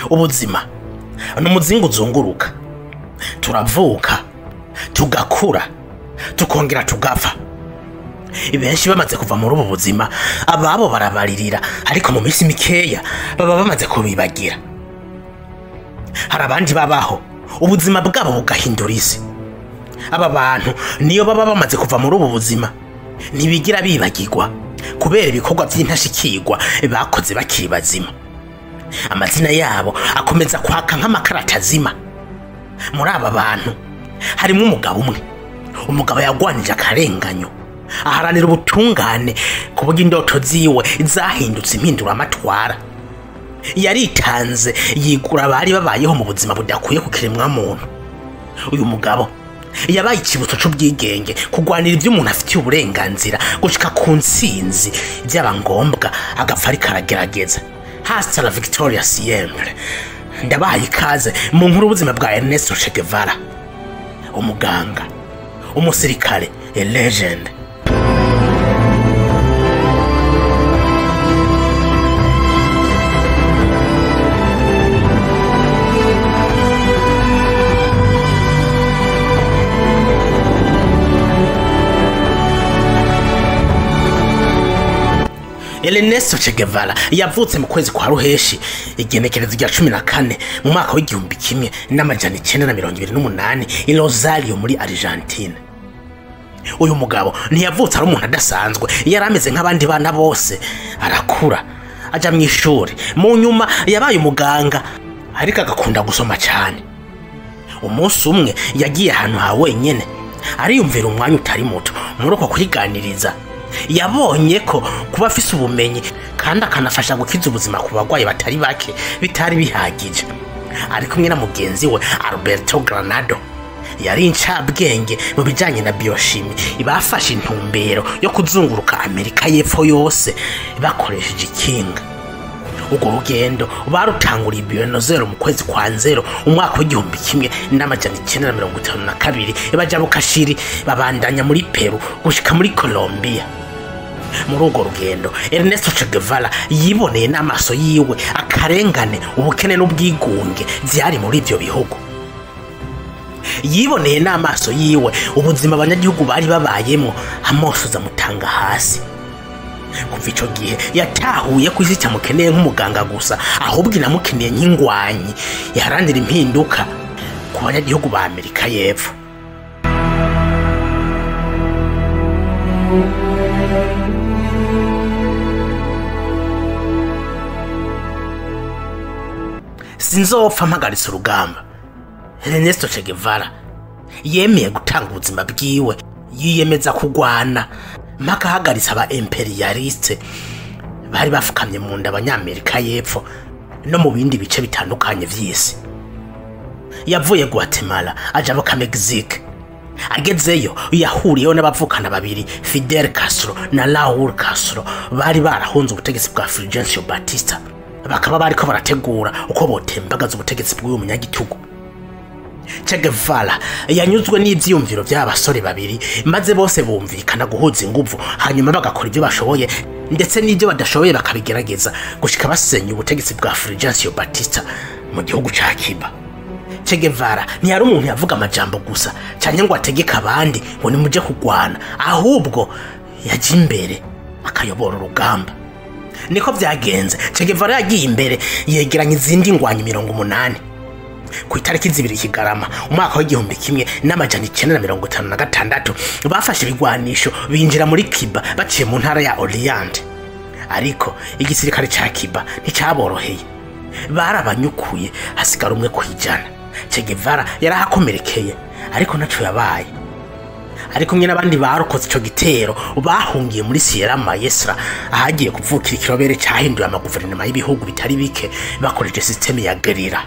Ubuzima ni umuzingo uzunguruka, turavuka, tugakura, tukongera tugapfa. Benshi bamaze kuva muri ubu buzima, ababo barabaririra, ariko mu minsi mikeya baba bamaze kubibagira. Hari abandi babaho ubuzima bwabo bugahindura isi. Aba bantu niyo baba bamaze kuva muri ubu buzima ntibigira bibagirwa kubera ibikorwa by'intashikirwa bakoze bakiri bazima. Amazina yabo akomeza kwaka nk'amakara atazima. Muri aba bantu harimo umugabo umwe, umugabo yagwanije akarenganyo, aharanira ubutungane ku buryo indoto ziwe zahindutse impinduramatwara. Yaritanze yigura abari babayeho mu buzima budakwiye ku kiremwamuntu. Uyu mugabo yabaye ikibutso c'ubwigenge, kugwanira ibyo umuntu afitiye uburenganzira, gushika ku ntsinzi byaba ngombwa agapfa ariko aragerageza. Hasta la victoria siempre. Ndabahaye ikaze mu nkuru ubuzima bwa Ernesto Che Guevara, umuganga, umusirikare, a legend. Ernesto Che Guevara yavutse mu kwezi kwa Ruheshi igenekerezo rya 14 mu mwaka w'1928 i Rosario muri Argentine. Uyu mugabo ntiyavutse ari umuntu adasanzwe, yari ameze nk'abandi bana bose. Arakura aja mu ishuri, mu nyuma yabaye umuganga, ariko agakunda gusoma cyane. Umunsi umwe yagiye ahantu ha wenyene ariyumvira umwanya utari muto. Muri uko kwiganiriza yabonye ko kuba afise ubumenyi kandi akanafasha gukiza ubuzima ku bagwayi batari bake bitari bihagije. Ari kumwe na mugenzi we Alberto Granado, yari incabwenge mu bijanye na biochimie. Bafashe intumbero yo kuzunguruka Amerika y'Epfo yose bakoresheje ikinga. Urwo rugendo barutanguriye Buenos Aires mu kwezi kwa 0 umwaka w'1952, baja Bukashiri, babandanya muri Peru gushika muri Colombia. Muri urwo rugendo Ernesto Che Guevara yiboneye n'amaso yiwe akarengane, ubukene n'ubwigunge vyari muri ivyo bihugu. Yiboneye n'amaso yiwe ubuzima abanyagihugu bari babayemwo, amosoza amutanga hasi. Kuva ico gihe yatahuye ko isi itamukeneye nk'umuganga gusa, ahubwo inamukeneye nk'ingwanyi iharanira impinduka ku banyagihugu ba Amerika y'Epfo. Sinzopfa mpagaritse urugamba. Ernesto Che Guevara yemeye gutanga ubuzima bwiwe, yiyemeza kugwana mpaka ahagaritse aba imperialiste bari bafukamye mu nda abanyamerika y'Epfo no mu bindi bice bitandukanye vy'isi. Yavuye Guatemala aja mu Mexique. Agezeyo yahuriyeho n'abavukana babiri, Fidel Castro na Raul Castro, bari barahunze ubutegetsi bwa Fulgencio Batista, bakaba bariko barategura uko botembagaza ubutegetsi bw'uyu munyagitugu. Che Guevara yanyuzwe n'ivyiyumviro by'abasore babiri, maze bose bumvikana guhuza inguvu, hanyuma bagakora ibyo bashoboye ndetse n'ibyo badashoboye bakabigerageza gushika basenya ubutegetsi bwa Fulgencio Batista mu gihugu ca Cuba. Che Guevara ntiyari umuntu yavuga amajambo gusa canke ngo ategeke abandi ngo nimuje kugwana, ahubwo yaje imbere akayobora urugamba. Niko vyagenze. Che Guevara yagiye imbere yegeranya izindi ngwanyi 80. Ku itariki 2 Kigarama umwaka w'1956 bafashe ibigwanisho binjira muri Cuba baciye mu ntara ya Oriente. Ariko igisirikare ca Cuba nticyaboroheye, barabanyukuye hasigara umwe kwijana. Che Guevara yarahakomerekeye ariko naco yabaye. Ari kumwe n'abandi barokoze ico gitero bahungiye muri Sierra Maestra, ahagiye kuvukira ikirobere cahinduye amaguverinoma y'ibihugu bitari bike bakoresheje systeme ya guerrilla.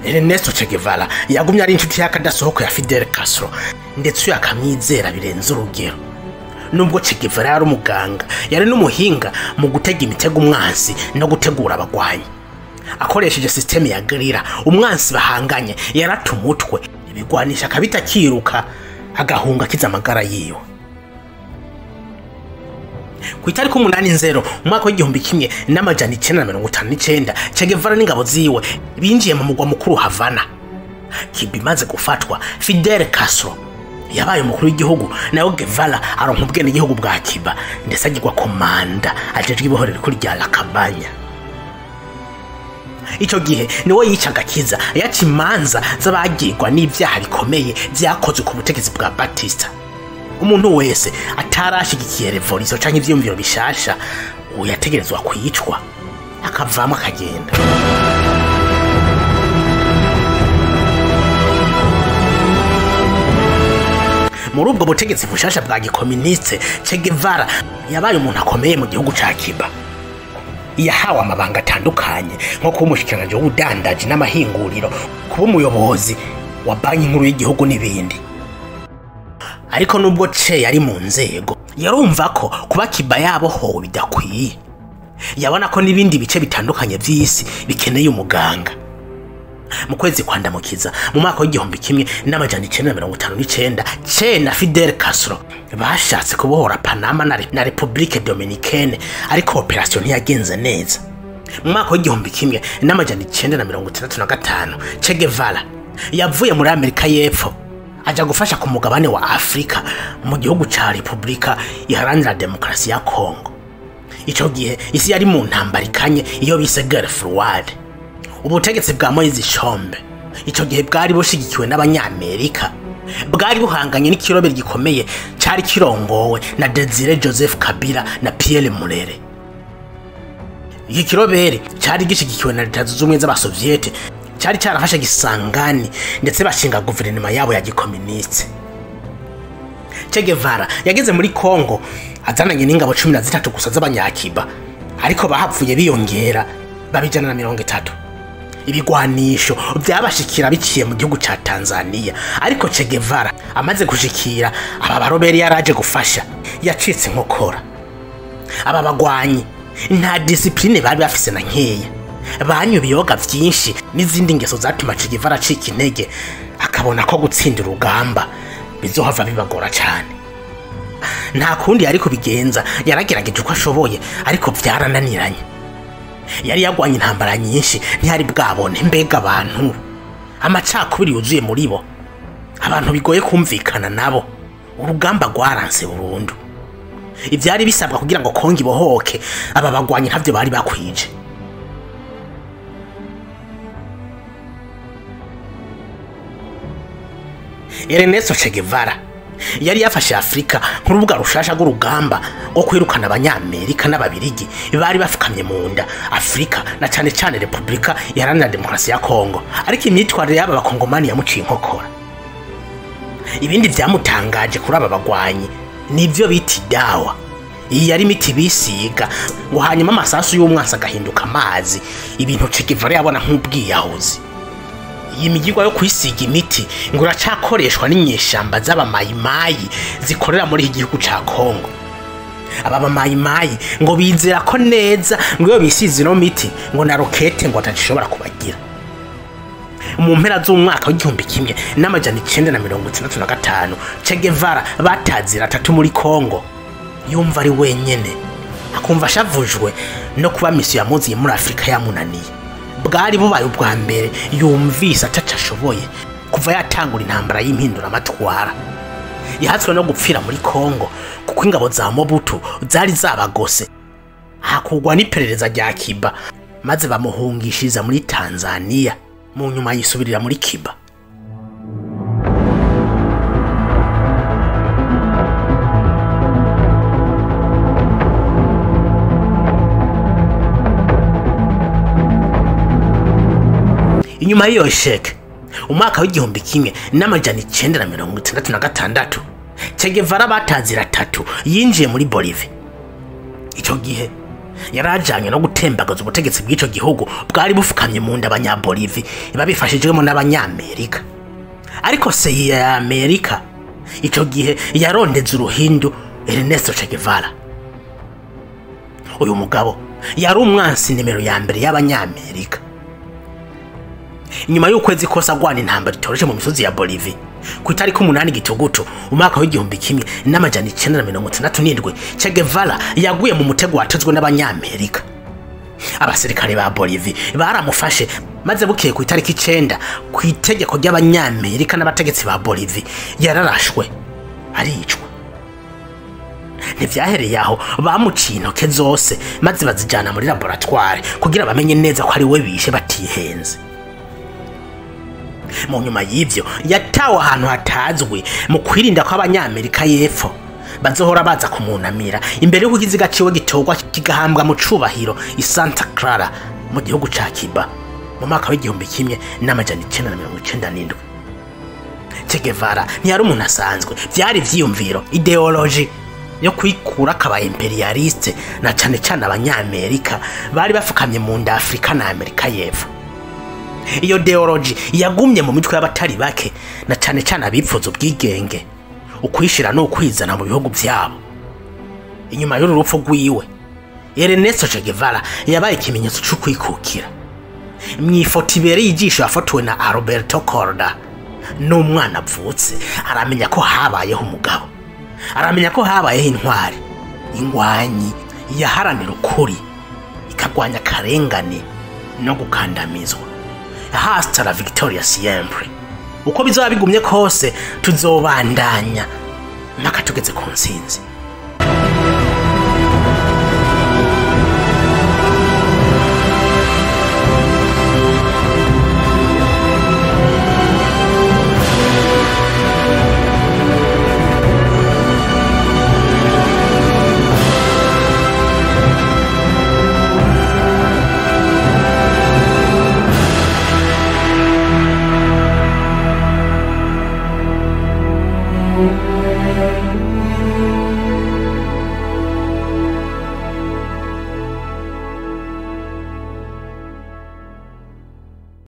Ernesto Che Guevara yagumye ari inshuti y'akadasohoka ya Fidel Castro, ndetse yakamwizera birenze urugero. Nubwo Che Guevara yari umuganga, yari n'umuhinga mu gutega imitego umwansi no gutegura abagwanyi. Akoresheje systeme ya guerrilla, umwansi bahanganye yarata umutwe, ibigwanisha akabita akiruka agahunga akiza amagara yiwe. Ku itariki 8 Nzero umwaka w'1959, Che Guevara n'ingabo ziwe binjiye mu mugwa mukuru Havana. Cuba imaze gufatwa, Fidel Castro yabaye umukuru w'igihugu, nawe Guevara aronka ubwenegihugu bwa Cuba, ndetse agirwa komanda ajejwe ibohero rikuru rya La Cabana. Ico gihe niwe yica agakiza, yaca imanza z'abagirwa n'ivyaha bikomeye vyakozwe ku butegetsi bwa Batista. Umuntu wese atarashigikiye revolution canke ivyiyumviro bishasha, uwo yategerezwa kwicwa akavamwo akagenda. Muri ubwo butegetsi bushasha bwa gikoministe, Che Guevara yabaye umuntu akomeye mu gihugu ca Cuba. Yahawe amabanga atandukanye, nko kuba umushikiranganji w'ubudandaji n'amahinguriro, kuba umuyobozi wa banki nkuru y'igihugu n'ibindi. Ariko nubwo Che yari mu nzego, yarumva ko kuba Cuba yabohowe bidakwiye. Yabona ko n'ibindi bice bitandukanye vy'isi bikeneye umuganga. Mu kwezi kwa Ndamukiza mu mwaka w'1959, Che na Fidel Castro bashatse kubohora Panama na Republique Dominicaine, ariko operation ntiyagenze neza. Mu mwaka w'1965, Che Guevara yavuye muri Amerika y'Epfo aja gufasha ku mugabane wa Afrika, mu gihugu ca Republika Iharanira Demokarasi ya Kongo. Ico gihe isi yari mu ntambara ikanye, iyo bise guerre froide. Ubutegetsi bwa Moise Tshombe, ico gihe bwari bushigikiwe n'Abanyamerika, bwari buhanganye n'ikiroberi gikomeye cari kirongowe na Desire Joseph Kabila na Pierre Mulele. Iki kiroberi cari gishigikiwe na Leta Zunze Ubumwe z'Abasoviete, cari carafashe Gisangani, ndetse bashinga guverinoma yabo ya gikoministe. Che Guevara yageze muri Kongo azananye n'ingabo 13 gusa z'Abanyakiba, ariko bahapfuye biyongera baba 130. Ibigwanisho byabashikira biciye mu gihugu ca Tanzania, ariko Che Guevara amaze gushikira aba baroberi yaraje gufasha, yacitse inkokora. Aba bagwanyi nta discipline bari bafise na nkeya, banywa ibiyoga vyinshi n'izindi ngeso zatuma Che Guevara acika intege, akabona ko gutsinda urugamba bizohava bibagora cane. Nta kundi yari kubigenza, yaragerageje uko ashoboye, ariko vyarananiranye. Yari yagwanye intambara nyinshi, ntiyari bwabone mbega abantu amacakubiri yuzuye muri bo, abantu bigoye kumvikana nabo. Urugamba rwaranse burundu. Ivyari bisabwa kugira ngo Kongo ibohoke, aba bagwanyi ntavyo bari bakwije. Ernesto Che Guevara yari yafashe Afrika nk'urubuga rushasha rw'urugamba rwo kwirukana Abanyamerika n'Ababirigi bari bafukamye mu nda Afrika, na cane cane Republika Iharanira Demokarasi ya Kongo. Ariko imyitwarire y'aba bakongomani yamuciye inkokora. Ibindi vyamutangaje kuri aba bagwanyi nivyo bita idawa. Iyi yari imiti bisiga ngo hanyuma amasasu y'umwansi agahinduka amazi, ibintu Che Guevara yabona nk'ubwiyahuzi. Iyi migirwa yo kwisiga imiti ngo iracakoreshwa n'inyeshamba z'abamayimayi zikorera muri iki gihugu ca Kongo. Aba bamayimayi ngo bizera ko neza ngo iyo bisize ino miti, ngo na rokete ngo atashobora kubagira. Mu mpera z'umwaka w'1965, Che Guevara batazira atatu muri Kongo yumva ari wenyene, akumva ashavujwe no kuba misiyo yamuziye muri Afrika yamunaniye. Bwari bubaye ubwa mbere yumvise ataco ashoboye kuva yatangura intambara y'impinduramatwara. Yahatswe no gupfira muri Kongo, kuko ingabo za Mobutu zari zabagose, hakugwa n'iperereza rya Cuba, maze bamuhungishiriza muri Tanzania. Mu nyuma yisubirira muri Cuba. Inyuma y'iyo sheke, umwaka w'1966, Che Guevara batazira atatu yinjiye muri Bolivie. Ico gihe yarajanye no gutembagaza ubutegetsi bw'ico gihugu bwari bufukamye mu nda Abanyabolivi babifashijwemo n'Abanyamerika. Ariko CIA ya Amerika ico gihe yarondeze uruhindu Ernesto Che Guevara. Uyu mugabo yari umwansi nimero ya mbere y'Abanyamerika. Inyuma y'ukwezi kose agwana intambara itoroshe mu misozi ya Bolivie, Ku itariki 8 Gitugutu umwaka w'1967, Che Guevara yaguye mu mutego watezwe n'Abanyamerika. Abasirikare ba Bolivie baramufashe, maze bukeye ku itariki 9, ku itegeko ry'Abanyamerika n'abategetsi ba Bolivie, yararashwe aricwa. Ntivyahereye aho, bamuciye intoke zose maze bazijana muri laboratoire kugira bamenye neza ko ari we bishe batihenze. Mu nyuma y'ivyo yatawe ahantu hatazwi mu kwirinda ko Abanyamerika y'Epfo bazohora baza kumunamira, imbere y'uko ikiziga ciwe gitorwa kigahambwa mu cubahiro i Santa Clara mu gihugu ca Cuba mu mwaka w'1997. Che Guevara ntiyari umuntu asanzwe, vyari ivyiyumviro, idéologie yo kwikura akaba impérialiste, na cane cane Abanyamerika bari bafukamye mu nda Afrika na Amerika y'Epfo. Iyo idéologie yagumye mu mitwe y'abatari bake, na cane cane abipfuza ubwigenge, ukwishira no ukwizana mu bihugu vyabo. Inyuma y'uru rupfu rwiwe, Ernesto Che Guevara yabaye ikimenyetso c'ukwikukira. Mw'ifoto ibereye ijisho yafotowe na Alberto Korda, n'umwana avutse aramenya ko habayeho umugabo, aramenya ko habayeho intwari, ingwanyi yaharanira ukuri, ikagwanya akarengane no gukandamizwa. Hasta la victoria siempre. Uko bizoba bigumye kose, tuzobandanya mpaka tugeze ku ntsinzi.